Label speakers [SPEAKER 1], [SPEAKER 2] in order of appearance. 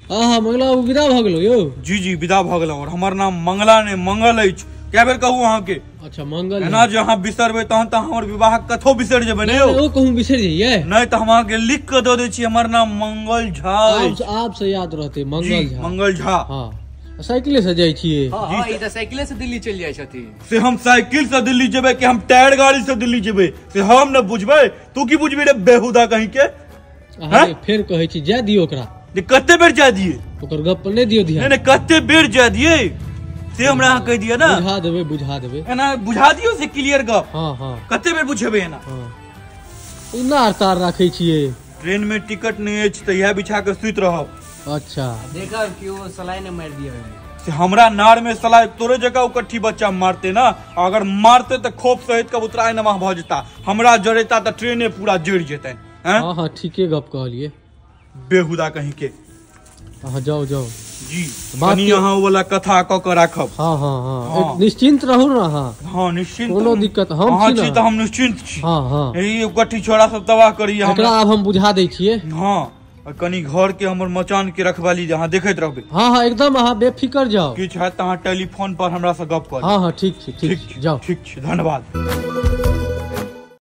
[SPEAKER 1] हाँ मंगला बाबू विदा भऽ गेलो यौ।
[SPEAKER 2] जी जी विदा भऽ गेलहुँ। और हमर नाम मंगला नहि मंगल अछि, कए बेर कहू अहाँके?
[SPEAKER 1] अच्छा मंगल।
[SPEAKER 2] एना जे अहाँ बिसरबै तहन तऽ हमर विवाहक कथो बिसरि जेबै ने यौ।
[SPEAKER 1] ओ कहूँ बिसरि जइयै?
[SPEAKER 2] नहि तऽ हम अहाँके लिख कऽ दऽ दै छी, हमर नाम मंगल झा अछि।
[SPEAKER 1] आब से याद रहतै, मंगल झा।
[SPEAKER 2] मंगल झा।
[SPEAKER 1] हाँ साइकिले से जाइ छियै?
[SPEAKER 3] हाँ ई तऽ साइकिले से दिल्ली चलि जाइ छथिन।
[SPEAKER 2] से हम साइकिल से दिल्ली जेबै कि हम टायर गाड़ी से दिल्ली जेबै से हम न बुझबै, तू की बुझबी रे बेहुदा कहीं के?
[SPEAKER 1] अरे फेर कहै छी जाय दियौ ओकरा।
[SPEAKER 2] जे कते बेर जाय दियै?
[SPEAKER 1] ओकर गप पर नहि दियौ ध्यान।
[SPEAKER 2] नहि कते बेर जाय दियै से हमरा अहाँ कहि दिअ ना।
[SPEAKER 1] बुझा देबै बुझा देबै।
[SPEAKER 2] एना बुझा दियौ से क्लियर गप।
[SPEAKER 1] हाँ हाँ
[SPEAKER 2] कते बेर बुझेबै एना?
[SPEAKER 1] हाँ ई नार तार राखै छियै।
[SPEAKER 2] ट्रेन में टिकट नहि अछि तऽ इएह बिछा कऽ सुति रहब।
[SPEAKER 1] अच्छा
[SPEAKER 3] देखब कि ओ सलाइ ने मारि दिअ।
[SPEAKER 2] से हमरा नार में सलाइ तोरे जकाँ उकट्ठी बच्चा मारते ना, अगर मारते तऽ खोप सहित कबूतरा नमः भऽ जेता, हमरा जरेता तऽ ट्रेने पूरा जरि जेतनि।
[SPEAKER 1] हाँ हाँ ठीके गप कहलियै।
[SPEAKER 2] बेहुदा कहीं के।
[SPEAKER 1] अहाँ जाउ जाउ
[SPEAKER 2] जी, कनी अहाँ वाला कथा कऽ के राखब।
[SPEAKER 1] हाँ हाँ हाँ निश्चिंत रहू ना अहाँ।
[SPEAKER 2] हाँ निश्चिंत,
[SPEAKER 1] कोनो दिक्कत हम
[SPEAKER 2] छी तऽ हम निश्चिंत छी।
[SPEAKER 1] हाँ हाँ
[SPEAKER 2] ई उकट्ठी छोड़ा सब तबाह करियै
[SPEAKER 1] एकरा, आब हम बुझा दै छियै।
[SPEAKER 2] हाँ कनी घर के हमर मचान के रखवाली जे अहाँ देखैत रहबै।
[SPEAKER 1] हाँ हाँ एकदम, अहाँ बेफिकर जाउ।
[SPEAKER 2] किछु हैत तऽ अहाँ टेलीफोन पर हमरा से गप करू।
[SPEAKER 1] हाँ हाँ ठीक छै ठीक छै जाउ।
[SPEAKER 2] ठीक छै धन्यवाद।